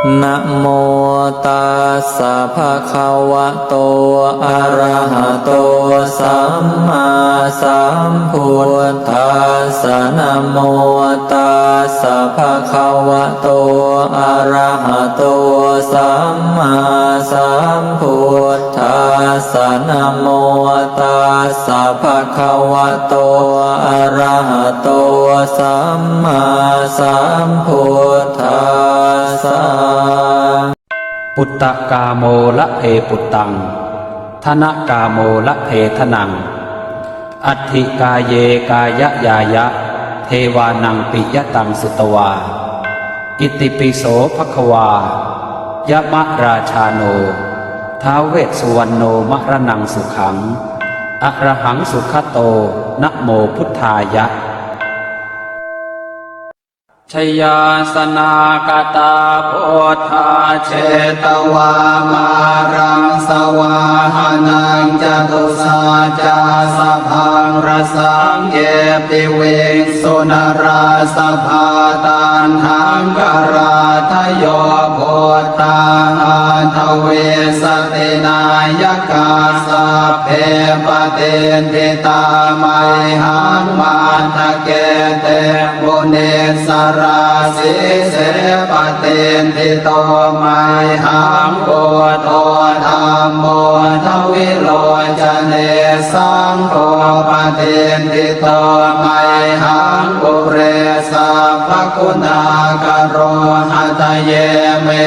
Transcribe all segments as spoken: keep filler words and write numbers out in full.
Namo tassa bhagavato arahato sammāsambuddhassa. Namo tassa bhagavato arahato sammāsambuddhassa. Namo tassa bhagavato arahato sammāsambuddhassa. Puttakāmo labhe puttaṃ, dhanakāmo labhe dhanaṃ, atthi kāye kāyañāya, devānaṃ piyataṃ sutvā. Itipi so bhagavā, yamarājāno, ท้าว vessuvaṇṇo, maraṇaṃ sukhaṃ, arahaṃ sugato, namo buddhāya. Jayāsanāgatā buddhā, jetvā māraṃ savāhanaṃ, catusaccāsabhaṃ rasaṃ, ye piviṃsu narāsabhā. Taṇhaṅkarādayo buddhā, aṭṭhavīsati nāyakā, sabbe patiṭṭhitā mayhaṃ, matthake te munissarā. Sīse patiṭṭhito mayhaṃ, buddho dhammo dvilocane, saṅgho patiṭṭhito mayhaṃ, ure sabbaguṇākaro. Hadaye me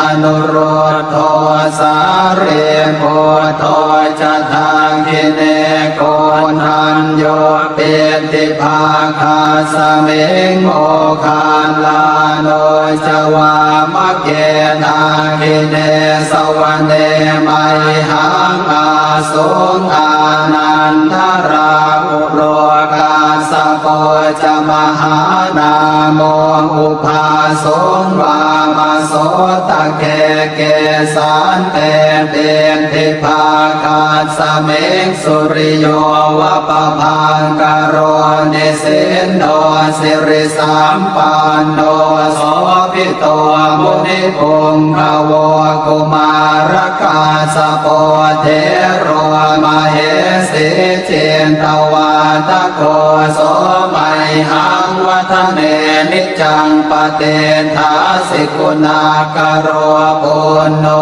anuruddho, sārīputto ca dakkhiṇe, koṇḍañño piṭṭhibhāgasmiṃ, moggallāno ca vāmake. Dakkhiṇe savane mayhaṃ, āsuṃ ānandarāhulo, kassapo ca mahānāmo, ubhāsuṃ vāmasotake. Kesante piṭṭhibhāgasmiṃ, suriyo va pabhaṅkaro, nisinno sirisampanno, sobhito munipuṅgavo. Kumārakassapo thero, mahesī cittavādako, so mayhaṃ vadane niccaṃ, patiṭṭhāsi guṇākaro. Puṇṇo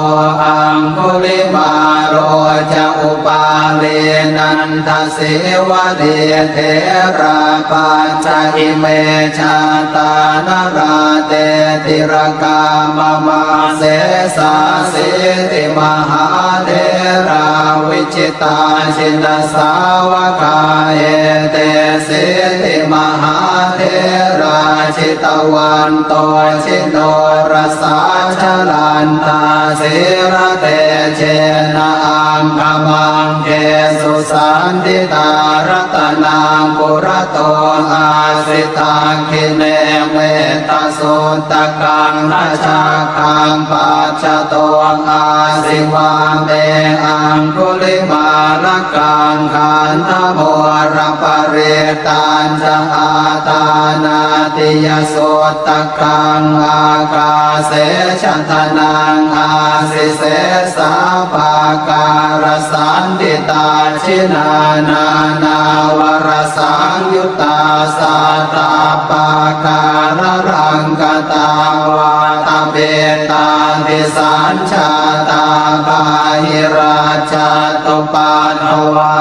aṅgulimālo ca, upālī nandasīvalī, therā pañca ime jātā, nalāṭe tilakā mama. Sesāsīti mahātherā, viji tā jinasāvakā, etesīti mahātherā, jitavanto jinorasā, jalantā sīlatejena, aṅgamaṅgesu saṇṭhitā. Ratanaṃ purato āsi, dakkhiṇe metta suttakaṃ, dhajaggaṃ pacchato āsi, vāme aṅgulimālakaṃ. Khandhamoraparittañca, āṭānāṭiyasuttakaṃ, ākāse chadanaṃ āsi, sesā pākārasaṇṭhitā. Jinā nānāvarasaṃyut tā, sattappākāralaṅkatā, vātapittādisañjātā, bāhirajjhattupaddavā,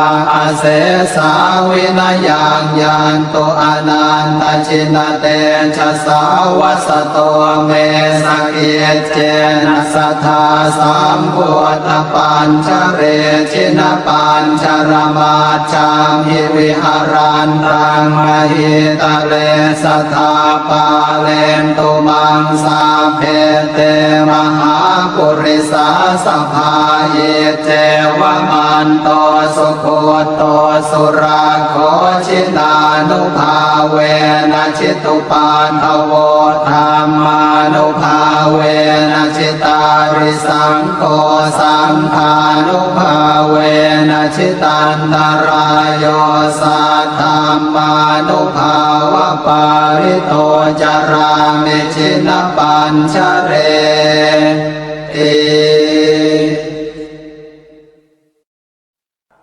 asesā vinayaṃ yantu, anantajinatejasā. Vasato me sakic cena, sadā sambuddhapañjare, jinapañjaramajjhamhi, viharantaṃ mahītale, sadā pālentu maṃ sabbe, te mahāpurisāsabhā. Iccevam manto sugutto surakkho, jinānubhāvena jitupaddavo, dhammānubhāvena jitārisaṅgho, saṅghānubhāvena jitantarāyo, saddhammānubhāvapālito carāmi jinapañjareti.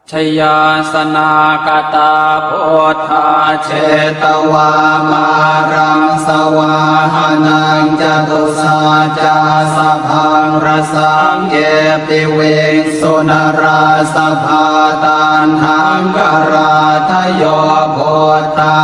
Jayāsanāgatā buddhā jetvā māraṃ savāhanaṃ, catusaccāsabhaṃ rasaṃ ye piviṃsu narāsabhā. Taṇhaṅkarādayo buddhā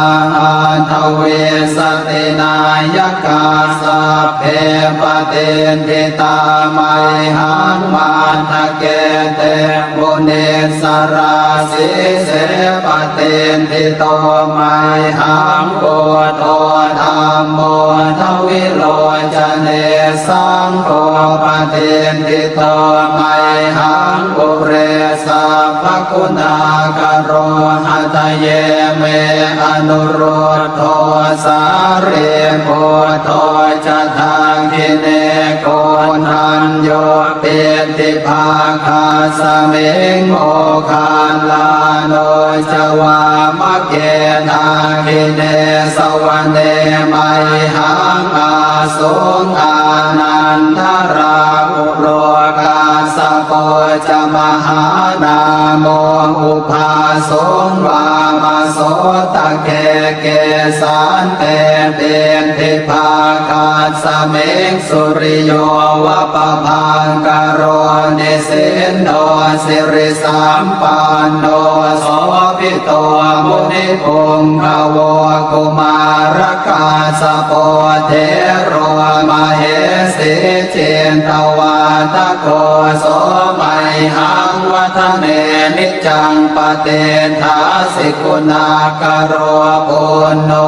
aṭṭhavīsati nāyakā, sabbe patiṭṭhitā mayhaṃ matthake te munissarā. Sīse patiṭṭhito mayhaṃ buddho dhammo dvilocane, saṅgho patiṭṭhito mayhaṃ ure sabbaguṇākaro. Hadaye me anuruddho sārīputto ca dakkhiṇe, koṇḍañño piṭṭhibhāgasmiṃ moggallāno ca vāmake. Dakkhiṇe savane mayhaṃ āsuṃ ānandarāhulo, kassapo ca mahānāmo ubhāsuṃ vāmasotake. Kesante piṭṭhibhāgasmiṃ suriyo va pabhaṅkaro, nisinno sirisampanno sobhito munipuṅgavo. Kumārakassapo thero mahesī cittavādako, so mayhaṃ vadane niccaṃ patiṭṭhāsi guṇākaro. Puṇṇo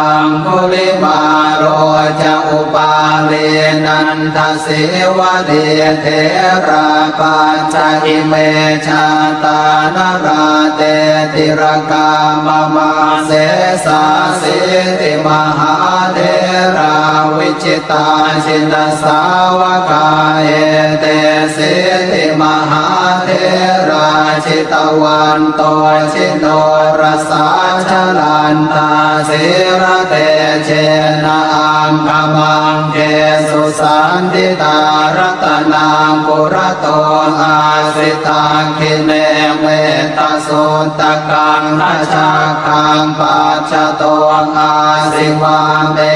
aṅgulimālo ca upālī nandasīvalī, therā pañca ime jātā nalāṭe tilakā mama. Sesāsīti mahātherā viji tā jinasāvakā, etesīti mahātherā jitavanto jinorasā, jalantā sīlatejena aṅgamaṅgesu saṇṭhitā. Ratanaṃ purato āsi dakkhiṇe metta suttakaṃ, dhajaggaṃ pacchato āsi vāme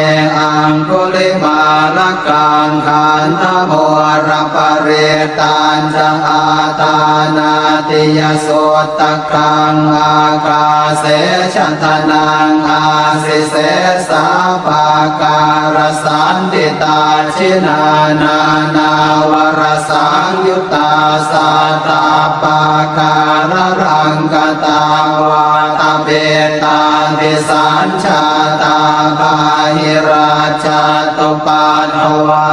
aṅgulimālakaṃ. Khandhamoraparittañca āṭānāṭiyasuttakaṃ, ākāse chadanaṃ āsi sesā pākārasaṇṭhitā. Jinā nānāvarasaṃyu ttā sattappākāralaṅkatā, vātapittādisañjātā bāhirajjhattupaddavā,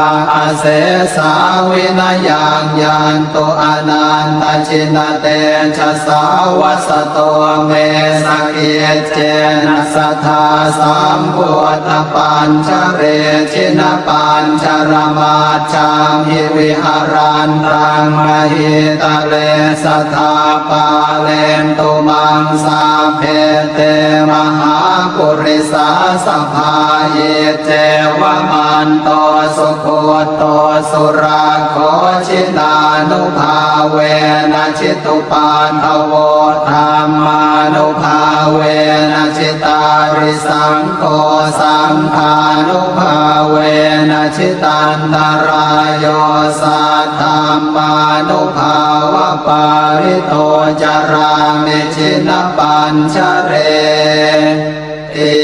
asesā vinayaṃ yantu anantajinatejasā. Vasato me sakic cena sadā sambuddhapañjare, jinapañjaramajjhamhi viharantaṃ mahītale, sadā pālentu maṃ sabbe te mahāpurisāsabhā. Iccevamanto sugutto surakkho, jinānubhāvena jitu paddavo, dhammānubhāvena jitārisaṅgho, saṅghānubhāvena jitantarāyo, saddhammānubhāvapālito carāmi jinapañjareti.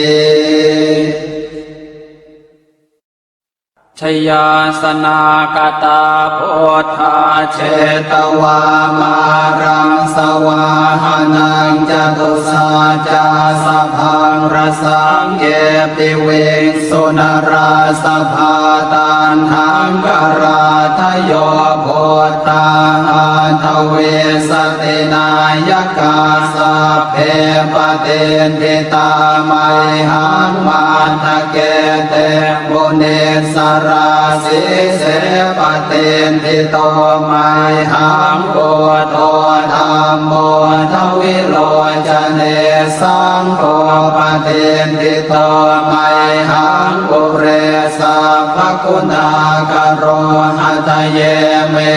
Jayāsanāgatā buddhā jetvā māraṃ savāhanaṃ, catusaccāsabhaṃ rasaṃ ye piviṃsu narāsabhā. Taṇhaṅkarādayo buddhā aṭṭhavīsati nāyakā, sabbe patiṭṭhitā mayhaṃ matthake te munissarā. Sīse patiṭṭhito mayhaṃ buddho dhammo dvilocane, saṅgho patiṭṭhito mayhaṃ ure sabbaguṇākaro. Hadaye me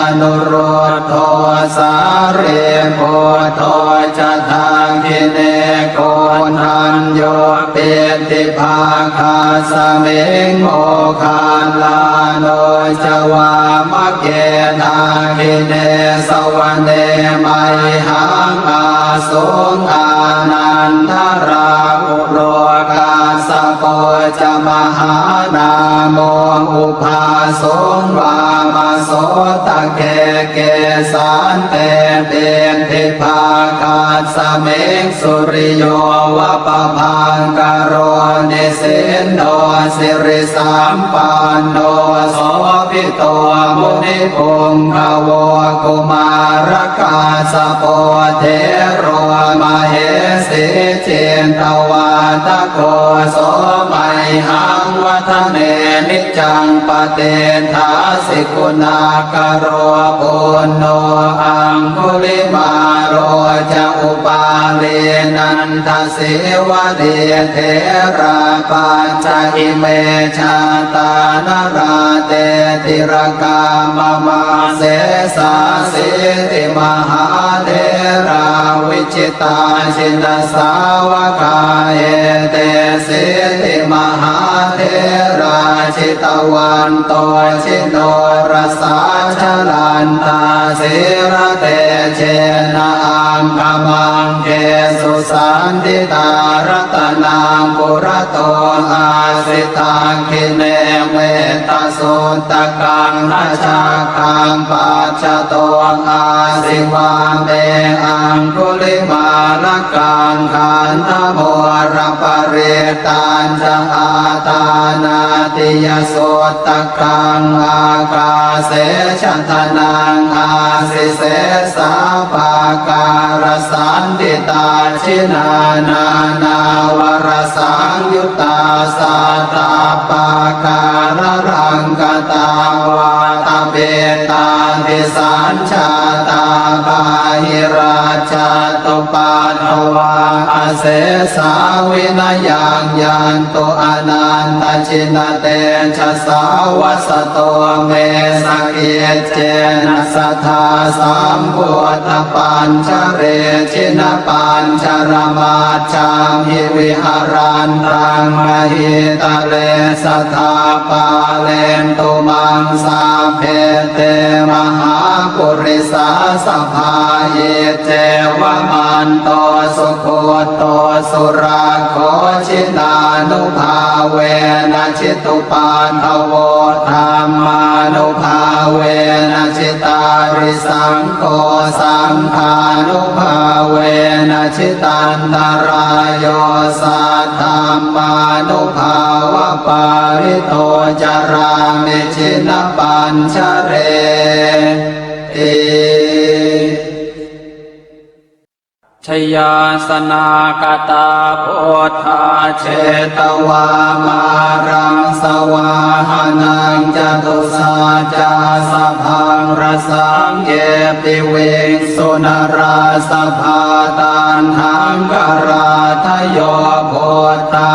anurud dho sārīputto ca dakkhiṇe, koṇḍañño piṭṭhibhāgasmiṃ moggallāno ca vāmake. Dakkhiṇe savane mayhaṃ āsuṃ ānandarāhulo, kassapo ca mahānāmo ubhāsuṃ vāmasotake. Kesante piṭṭhibhāgasmiṃ suriyo va pabhaṅkaro, nisinno sirisampanno sobhi to munipuṅgavo. Kumārakassapo thero mahesī cittavādako, so mayhaṃ vadane niccaṃ patiṭṭhāsi guṇākaro. Puṇṇo aṅgulimālo ca upālī nanda sīvalī, therā pañca ime jātā nalāṭe tilakā mama. Sesāsīti mahātherā vijitā jinasāvakā, etesīti mahātherā jitavanto jinorasā, jalantā sīlatejena aṅgamaṅgesu saṇṭhitā. Ratanaṃ purato āsi dakkhiṇe mettasuttakaṃ, dhajaggaṃ pacchato āsi vāme aṅgulimālakaṃ. Khandhamoraparittañca āṭānāṭiyasutta kaṃ, ākāse chadanaṃ āsi sesā pākārasaṇṭhitā. Jinā nānāvarasaṃyuttā sattappākāralaṅkatā, vātapittādisañ jātā bāhirajjhattupaddavā, asesā vinayaṃ yantu anantajinatejasā. Vasato me sakiccena sadā sambuddhapañjare, jinapañjaramaj jhamhi viharantaṃ mahītale, sadā pālentu maṃ sabbe te mahāpurisāsabhā. Iccevamanto sugutto surakkho, jinānubhāvena jitupaddavo, dhammānubhāvena jitārisaṅ gho, saṅghānubhāvena jitantarāyo, saddhammānubhāvapālito carāmi jinapañjareti. Jayāsanāgatā buddhā jetvā māraṃ savāhanaṃ, catusaccāsabhaṃ rasaṃ ye piviṃsu narāsabhā. Taṇhaṅkarādayo buddhā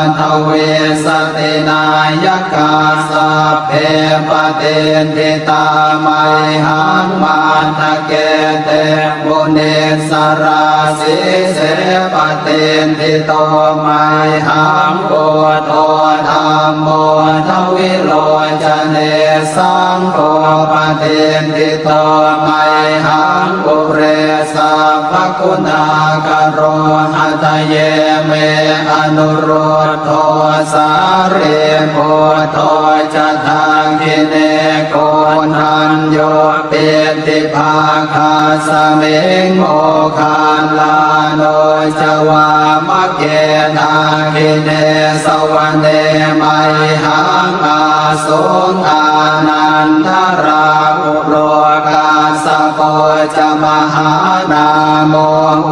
aṭṭhavīsati nāyakā, sabbe patiṭṭhitā mayhaṃ matthake te munissarā. Sīse patiṭṭhito mayhaṃ buddho dhammo dvilocane, saṅgho patiṭṭhito mayhaṃ re sabbaguṇākaro. Hadaye me anuruddho sārīputto ca dakkhiṇe, koṇḍañño piṭṭhibhāgasmiṃ moggallāno ca vāmake. Dakkhiṇe savane mayhaṃ āsuṃ ānandarāhulo, kassapo ca mahānāmo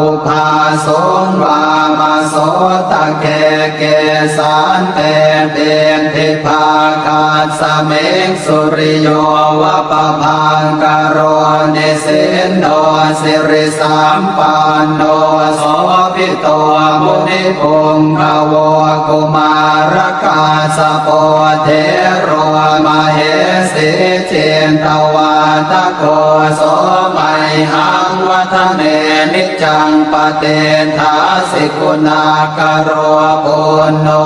ubhāsuṃ vāmasotake. Kesante piṭṭhibhāgasmiṃ suriyo va pabhaṅkaro, nisinno sirisampanno sobhito munipuṅgavo. Kumārakassapo thero mahesī cittavādako, so mayhaṃ vadane niccaṃ patiṭṭhāsi guṇākaro. Puṇṇo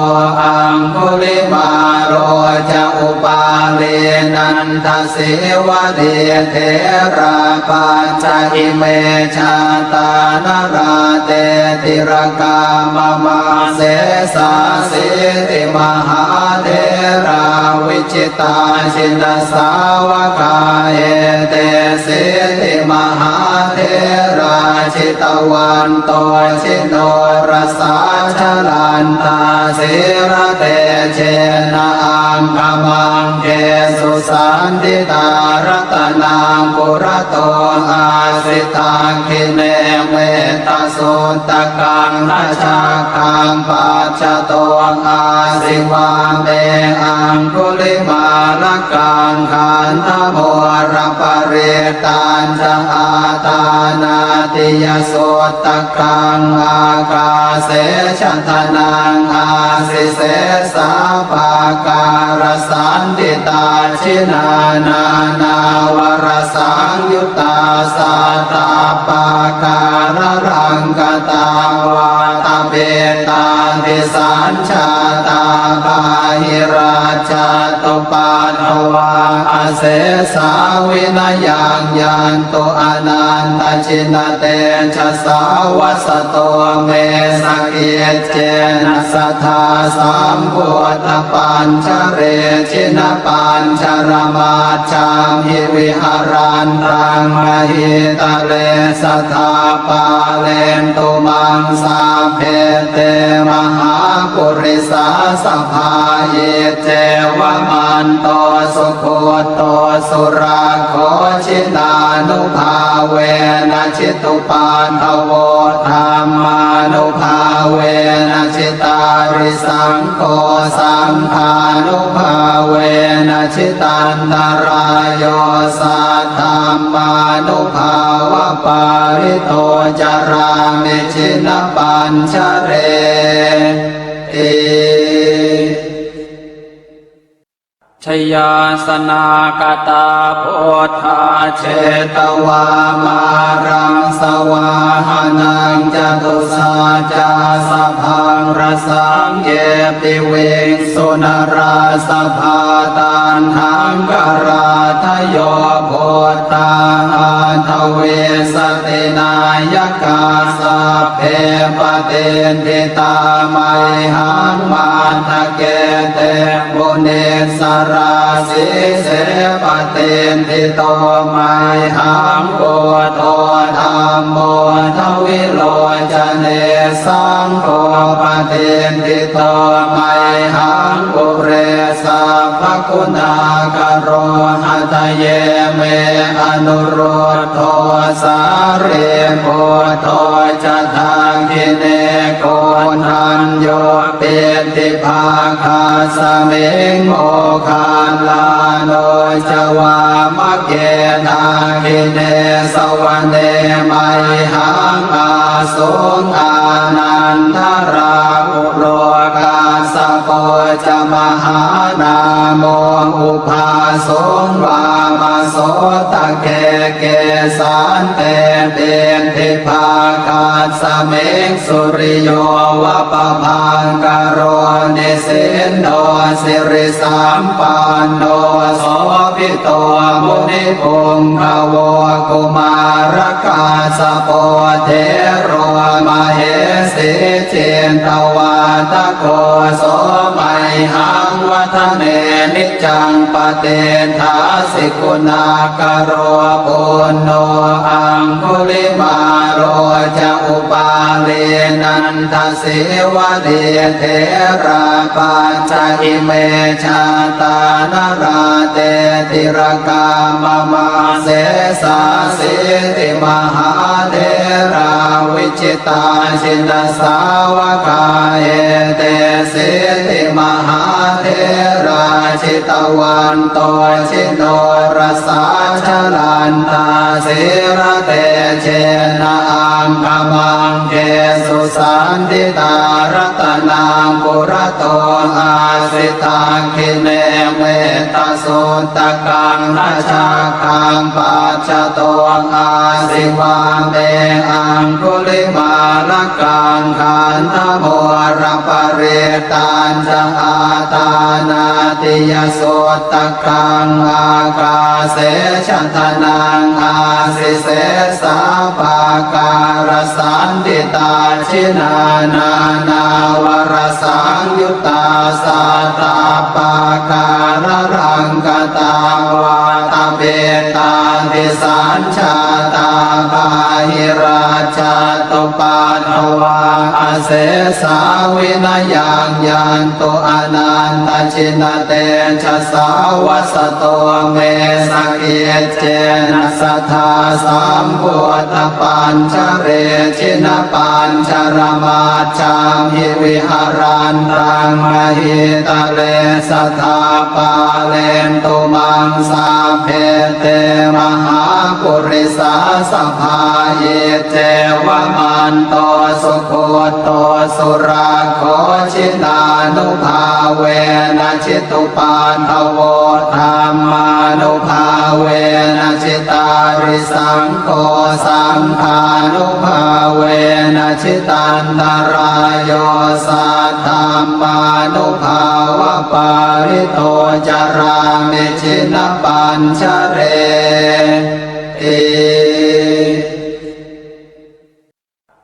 aṅgulimālo ca upālī nandasīvalī, therā pañca ime jātā nalāṭe tilakā mama. Sesāsīti mahātherā vijitā jinasāvakā, etesīti mahātherā jitavanto jinorasā, jalantā sīlatejena aṅgamaṅgesu saṇṭhitā. Ratanaṃ purato āsi dakkhiṇe mettasuttakaṃ, dhajaggaṃ pacchato āsi vāme aṅgulimālakaṃ. Khandhamoraparittañca āṭānāṭiyasuttakaṃ, ākāse chadanaṃ āsi sesā pākārasaṇṭhitā. Jinānānāvarasaṃyuttā sattappākāralaṅkatā, vātapittādisañ jātā bāhirajjhattupaddavā, asesā vinayaṃ yantu anantajinatejasā. Vasato me sakiccena sadā sambuddhapañjare, jinapañjaramaj jhamhi viharantaṃ mahītale, sadā pālentu maṃ sabbe te mahāpurisāsabhā. Iccevamanto sugutto surakkho, jinānubhāvena jitupaddavo, dhammānubhāvena jitārisaṅ gho, saṅghānubhāvena jitantarāyo, saddhammānubhāvapālito carāmi jinapañjareti. Jayāsanākatā buddhā jetvā māraṃ savāhanaṃ, catusaccāsabhaṃ rasaṃ ye piviṃsu narāsabhā. Taṇhaṅkarādayo buddhā aṭṭhavīsati nāyakā, sabbe patiṭṭhitā mayhaṃ matthake te munissarā. Sīse patiṭṭhito mayhaṃ buddho dhammo dvilocane, saṅgho patiṭṭhito mayhaṃ ure sabbaguṇākaro. Hadaye me anuruddho sārīputto ca dakkhiṇe, koṇḍañño piṭṭhibhāgasmiṃ moggallāno ca vāmake. Dakkhiṇe savane mayhaṃ āsuṃ ānandarāhulo, kassapo ca mahānāmo ubhāsuṃ vāmasotake. Kesante piṭṭhibhāgasmiṃ suriyo va pabhaṅkaro, nisinno sirisampanno sobhi to munipuṅgavo. Kumārakassapo thero mahesī cittavādako, so mayhaṃ vadane niccaṃ patiṭṭhāsi guṇākaro. Puṇṇo aṅgulimālo ca upālī nanda sīvalī, therā pañca ime jātā nalāṭe tilakā mama. Sesāsīti mahātherā vijitā jinasāvakā, etesīti mahātherā jitavanto jinorasā, jalantā sīlatejena aṅgamaṅgesu saṇṭhitā. Ratanaṃ purato āsi dakkhiṇe mettasuttakaṃ, dhajaggaṃ pacchato āsi vāme aṅgulimālakaṃ. Khandhamoraparittañ ca āṭānāṭiyasuttakaṃ, ākāse chadanaṃ āsi sesā pākārasaṇṭhitā. Jinā nānāvarasaṃyuttā sattappākāralaṅkatā, vātapittādisañ jātā bāhirajjhattupaddavā, asesā vinayaṃ yantu anantajinatejasā. Vasato me sakiccena sadā sambuddhapañjare, jinapañjaramaj jhamhi viharantaṃ mahītale, sadā pālentu maṃ sabbe te mahāpurisāsabhā. Iccevamanto sugutto surakkho, jinānubhāvena jitupaddavo, dhammānubhāvena ji tārisaṅgho, saṅghānubhāvena jitantarāyo, saddhammānubhāvapālito carāmi jinapañjareti.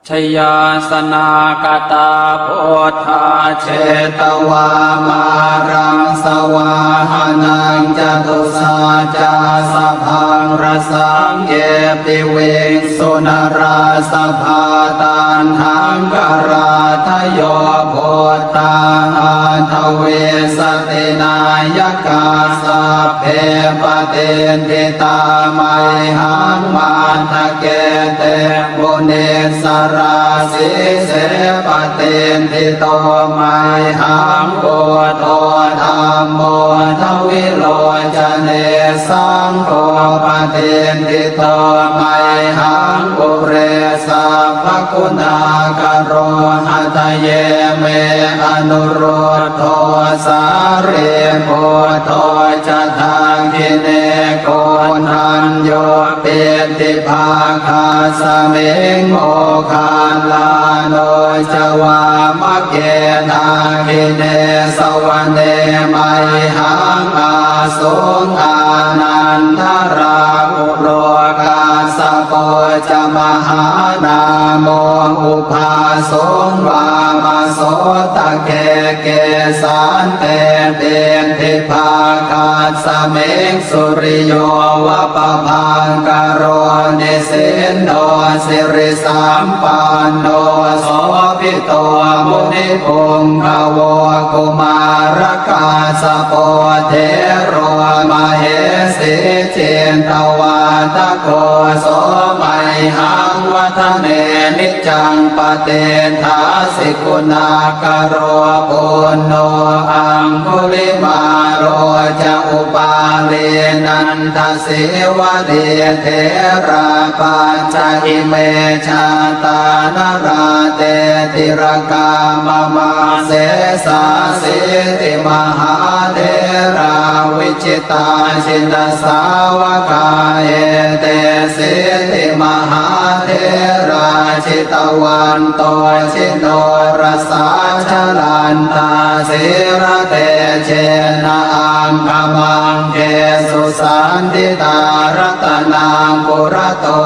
Jayāsanākatā buddhā jetvā māraṃ savāhanaṃ, catusaccāsabhaṃ rasaṃ ye piviṃsu narāsabhā. Taṇhaṅkarādayo buddhā aṭṭhavīsati nāyakā, sabbe patiṭṭhitā mayhaṃ mat thake te munissarā. Sīse patiṭṭhito mayhaṃ buddho dhammo dvilocane, saṅgho patiṭṭhito mayhaṃ ure sabbaguṇākaro. Hadaye me anurud dho sārīputto ca dakkhiṇe, koṇḍañño piṭṭhibhāgasmiṃ moggallāno ca vāmake. Dakkhiṇe savane mayhaṃ āsuṃ ānandarāhulo, kassapo ca mahānāmo ubhāsuṃ vāmasotake. Kesante piṭṭhibhāgasmiṃ suriyo va pabhaṅkaro, nisinno sirisampanno sobhito munipuṅgavo. Kumārakassapo thero mahesī cittavādako, so mayhaṃ vadane niccaṃ patiṭṭhāsi guṇākaro. Puṇṇo aṅgulimālo ca upālī nanda sīvalī, therā pañca ime jātā nalāṭe tilakā mama. Sesāsīti mahātherā vijitā jinasāvakā, etesīti mahātherā jitavanto jinorasā, jalantā sīlatejena aṅgamaṅgesu saṇṭhitā. Ratanaṃ purato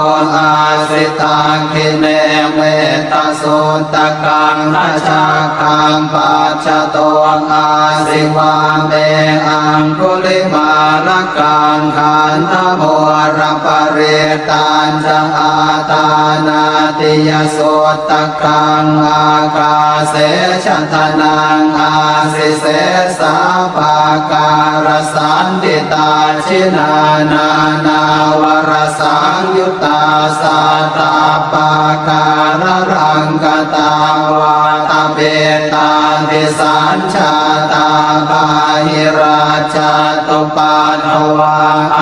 āsi dakkhiṇe mettasuttakaṃ, dhajaggaṃ pacchato āsi vāme aṅgulimālakaṃ. Khandhamoraparittañca āṭānāṭiyasutta kaṃ, ākāse chadanaṃ āsi sesā pākārasaṇṭhitā. Jinā nānāvarasaṃyuttā sattappākāralaṅkatā, vātapittādisañ jātā bāhirajjhattupaddavā,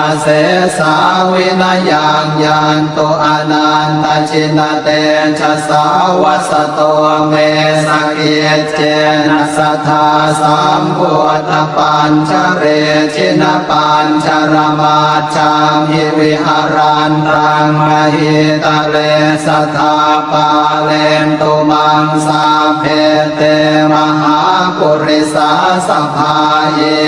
asesā vinayaṃ yantu anantajinatejasā. Vasato me sakiccena sadā sambuddhapañjare, jinapañjaramaj jhamhi viharantaṃ mahītale, sadā pālentu maṃ sabbe te mahāpurisāsabhā.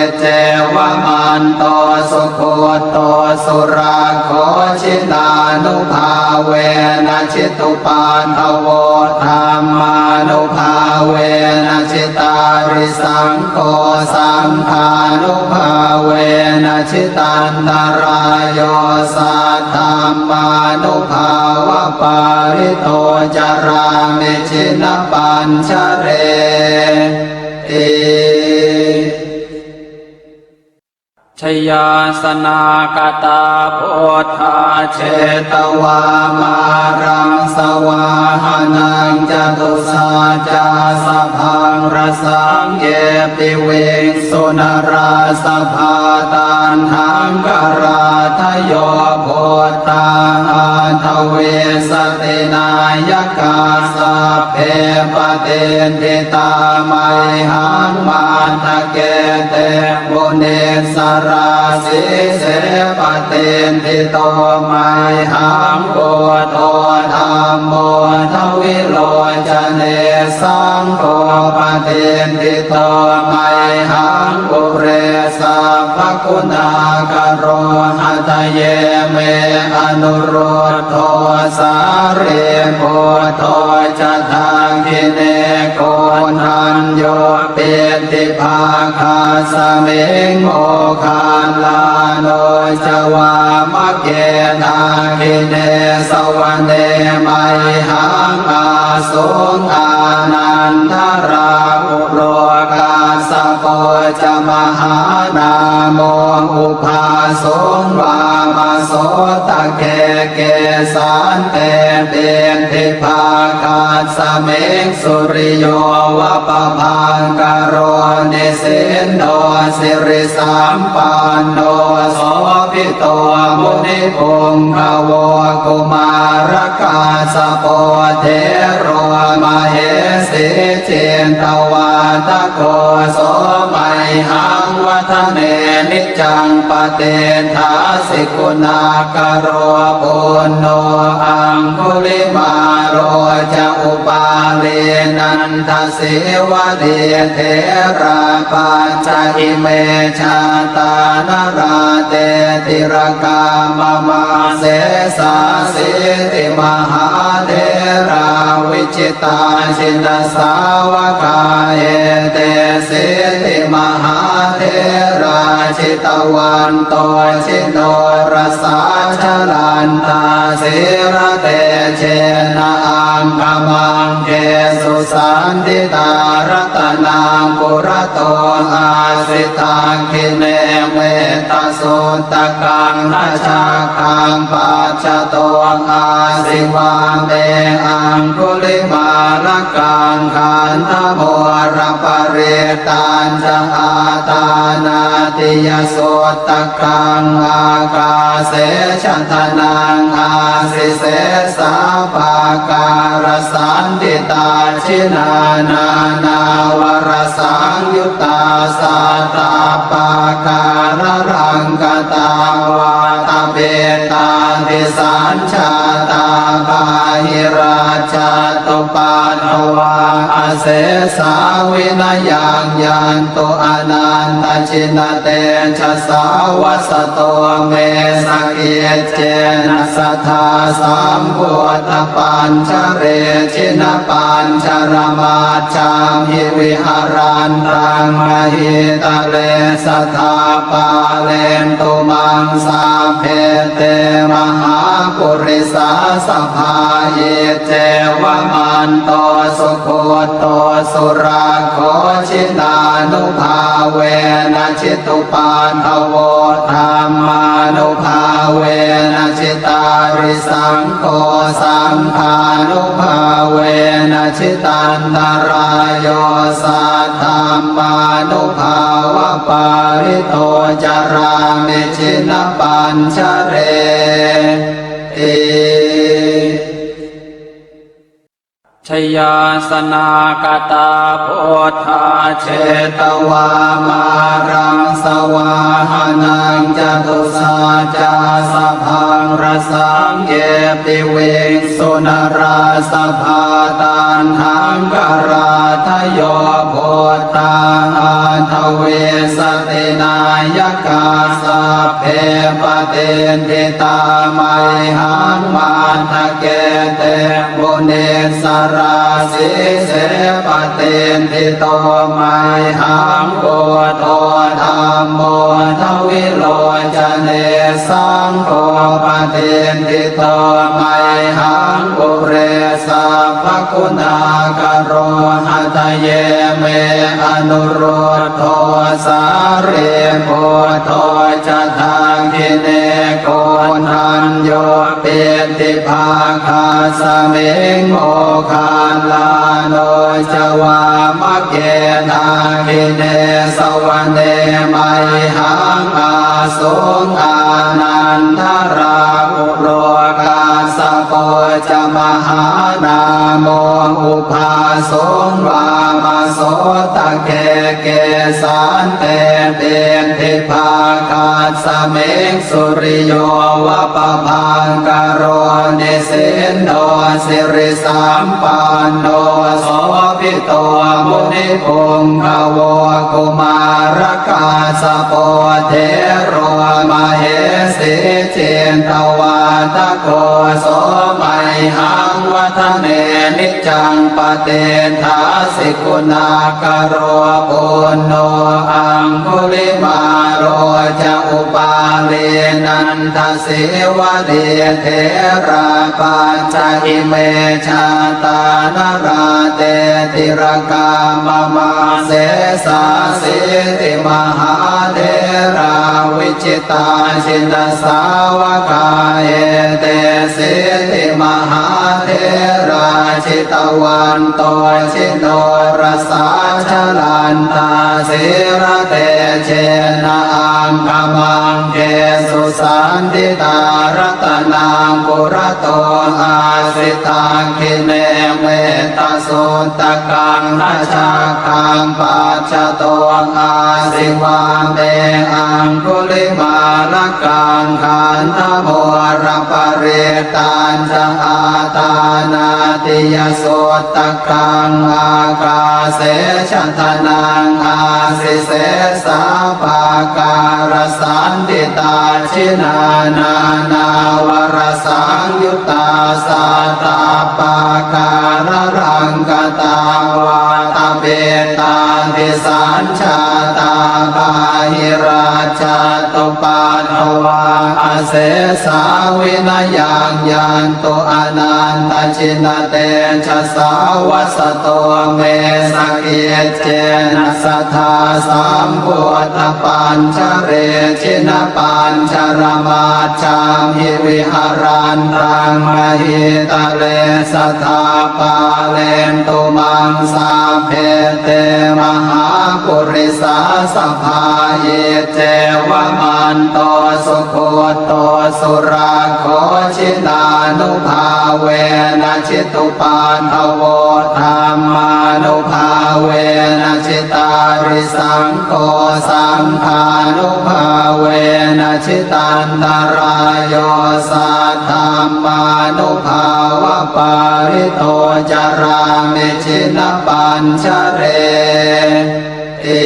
Iccevamanto sugutto surakkho, jinānubhāvena jitupaddavo, dhammānubhāvena jitārisaṅ gho, saṅghānubhāvena jitantarāyo, saddhammānubhāvapālito carāmi jinapañjareti. Jayāsanākatā buddhā jetvā māraṃ savāhanaṃ, catusaccāsabhaṃ rasaṃ ye piviṃsu narāsabhā. Taṇhaṅkarādayo buddhā aṭṭhavīsati nāyakā, sabbe patiṭṭhitā mayhaṃ matthake te munissarā. Sīse patiṭṭhito mayhaṃ buddho dhammo dvilocane, saṅgho patiṭṭhito mayhaṃ ure sabbaguṇākaro. Hadaye me anurud dho sārīputto ca dakkhiṇe, koṇḍañño piṭṭhibhāgasmiṃ moggallāno ca vāmake. Dakkhiṇe savane mayhaṃ āsuṃ ānandarāhulo, kassapo ca mahānāmo ubhāsuṃ vāmasotake. Kesante piṭṭhibhāgasmiṃ suriyo va pabhaṅkaro, nisinno sirisampanno sobhito munipuṅgavo. Kumārakassapo thero mahesī cittavādako, so mayhaṃ vadane niccaṃ patiṭṭhāsi guṇākaro. Puṇṇo aṅgulimālo ca upālī nandasīvalī, therā pañca ime jātā nalāṭe tilakā mama. Sesāsīti mahātherā viji tā jinasāvakā, etesīti mahātherā jitavanto jinorasā, jalantā sīlatejena aṅgamaṅgesu saṇṭhitā. Ratanaṃ purato āsi dakkhiṇe metta suttakaṃ, dhajaggaṃ pacchato āsi vāme aṅgulimālakaṃ. Khandhamoraparittañca āṭānāṭiyasuttakaṃ, ākāse chadanaṃ āsi sesā pākārasaṇṭhitā. Jinā nānāvarasaṃyut tā sattappākāralaṅkatā, vātapittādisañjātā bāhirajjhattupaddavā, tupaddavā asesā vinayaṃ yantu anantajinatejasā. Vasato me sakiccena sadā sambuddhapañjare, jinapañjaramajjhamhi viharantaṃ mahītale, sadā pālentu maṃ sabbe te mahāpurisāsabhā. Iccevamanto sugutto surakkho, jinānubhāvena jitupaddavo, dhammānubhāvena jitārisaṅgho, saṅghānubhāvena jitantarāyo, saddhammānubhāvapālito carāmi jinapañjareti. Jayāsanāgatā buddhā jetvā māraṃ savāhanaṃ, catusaccāsabhaṃ rasaṃ ye piviṃsu narāsabhā. Taṇhaṅkarādayo buddhā aṭṭhavīsati nāyakā, sabbe patiṭṭhitā mayhaṃ matthake te munissarā. Sīse patiṭṭhito mayhaṃ buddho dhammo dvilocane, saṅgho patiṭṭhito mayhaṃ ure sabbaguṇākaro. Hadaye me anurud dho sārīputto ca dakkhiṇe, koṇḍañño piṭṭhibhāgasmiṃ moggallāno ca vāmake. Dakkhiṇe savane mayhaṃ āsuṃ ānandarāhulo, kassapo ca mahānāmo ubhāsuṃ vāmasotake. Kesante piṭṭhibhāgasmiṃ suriyo va pabhaṅkaro, nisinno sirisampanno sobhito munipuṅgavo. Kumārakassapo thero mahesī cittavādako, so mayhaṃ vadane niccaṃ patiṭṭhāsi guṇākaro. Puṇṇo aṅgulimālo ca upālī nandasīvalī, therā pañca ime jātā nalāṭe tilakā mama. Sesāsīti mahātherā viji tā jinasāvakā, etesīti mahātherā jitavanto jinorasā, jalantā sīlatejena aṅgamaṅgesu saṇṭhitā. Ratanaṃ purato āsi dakkhiṇe metta suttakaṃ, dhajaggaṃ pacchato āsi vāme aṅgulimālakaṃ. Khandhamoraparittañca āṭānāṭiyasuttakaṃ, ākāse chadanaṃ āsi sesā pākārasaṇṭhitā. Jinā nānāvarasaṃyu ttā sattappākāralaṅkatā, vātapittādisañjātā bāhirajjhattupaddavā, asesā vinayaṃ yantu anantajinatejasā. Vasato me sakic cena sadā sambuddhapañjare, jinapañjaramajjhamhi viharantaṃ mahītale, sadā pālentu maṃ sabbe te mahāpurisāsabhā. Iccevamanto sugutto surakkho, jinānubhāvena ji tupaddavo, dhammānubhāvena jitārisaṅgho, saṅghānubhāvena jitantarāyo, saddhammānubhāvapālito pālito carāmi jinapañjareti.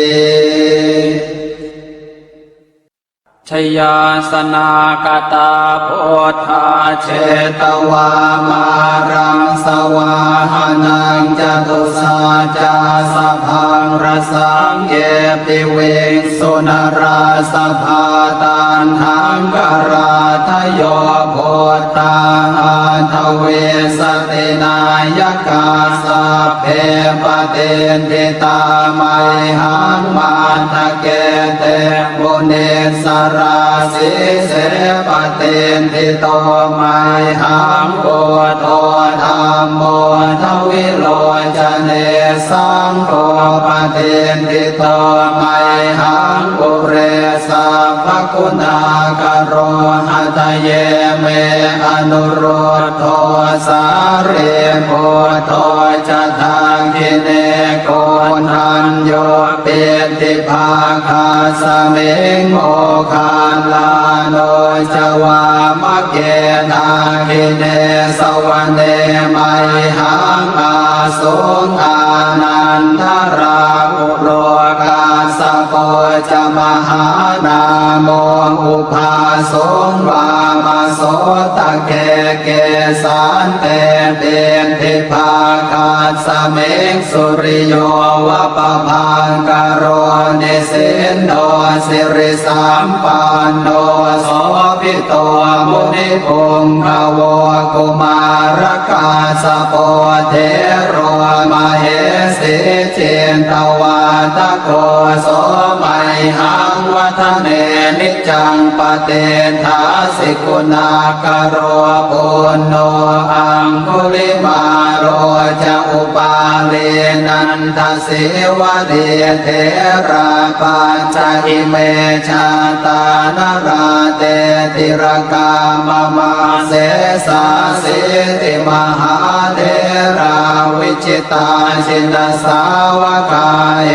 Jayāsanāgatā buddhā jetvā māraṃ savāhanaṃ, catusaccāsabhaṃ rasaṃ ye piviṃsu narāsabhā. Taṇhaṅkarādayo buddhā aṭṭhavīsati nāyakā, sabbe patiṭṭhitā mayhaṃ matthake te munissarā. Sīse patiṭṭhito mayhaṃ buddho dhammo dvilocane, saṅgho patiṭṭhito mayhaṃ ure sabbaguṇākaro. Hadaye me anurud dho sārīputto ca dakkhiṇe, koṇḍañño piṭṭhibhāgasmiṃ moggallāno ca vāmake. Dakkhiṇe savane mayhaṃ āsuṃ ānandarāhulo, kassapo ca mahānāmo ubhāsuṃ vāmasotake. Kesante piṭṭhibhāgasmiṃ suriyo va pabhaṅkaro, nisinno sirisampanno sobhi to munipuṅgavo. Kumārakassapo thero mahesī cittavādako, so mayhaṃ vadane niccaṃ patiṭṭhāsi guṇākaro. Puṇṇo aṅgulimālo ca upālī nanda sīvalī, therā pañca ime jātā nalāṭe tilakā mama. Sesāsīti mahātherā vijitā jinasāvakā,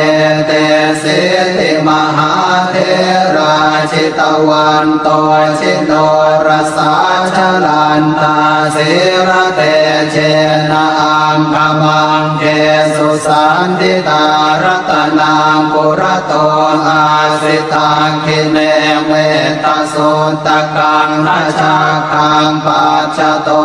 etesīti mahātherā jitavanto jinorasā, jalantā sīlatejena aṅgamaṅgesu saṇṭhitā. Ratanaṃ purato āsi dakkhiṇe mettasuttakaṃ, dhajaggaṃ pacchato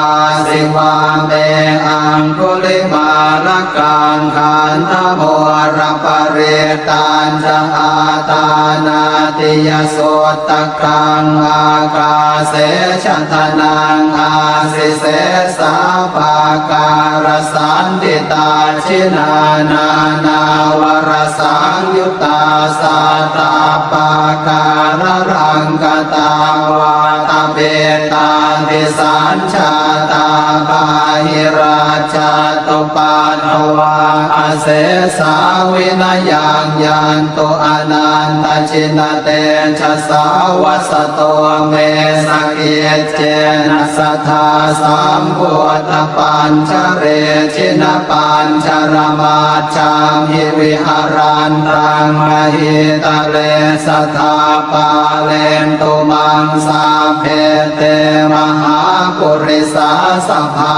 āsi vāme aṅgulimālakaṃ. Khandhamoraparittañca āṭānāṭiyasutta kaṃ, ākāse chadanaṃ āsi sesā pākārasaṇṭhitā. Jinā nānāvarasaṃyuttā sattappākāralaṅkatā, vātapittādisañ jātā bāhirajjhattupaddavā, asesā vinayaṃ yantu anantajinatejasā. Vasato me sakiccena sadā sambuddhapañjare, jinapañjaramaj jhamhi viharantaṃ mahītale, sadā pālentu maṃ sabbe te mahāpurisāsabhā.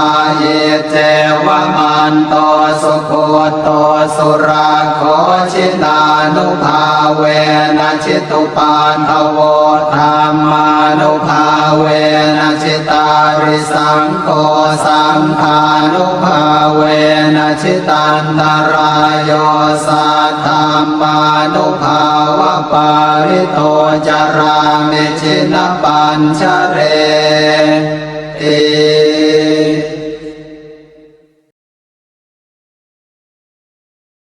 Iccevamanto sugutto surakkho, jinānubhāvena jitupaddavo, dhammānubhāvena ji tārisaṅgho, saṅghānubhāvena jitantarāyo, saddhammānubhāvapālito carāmi jinapañjare.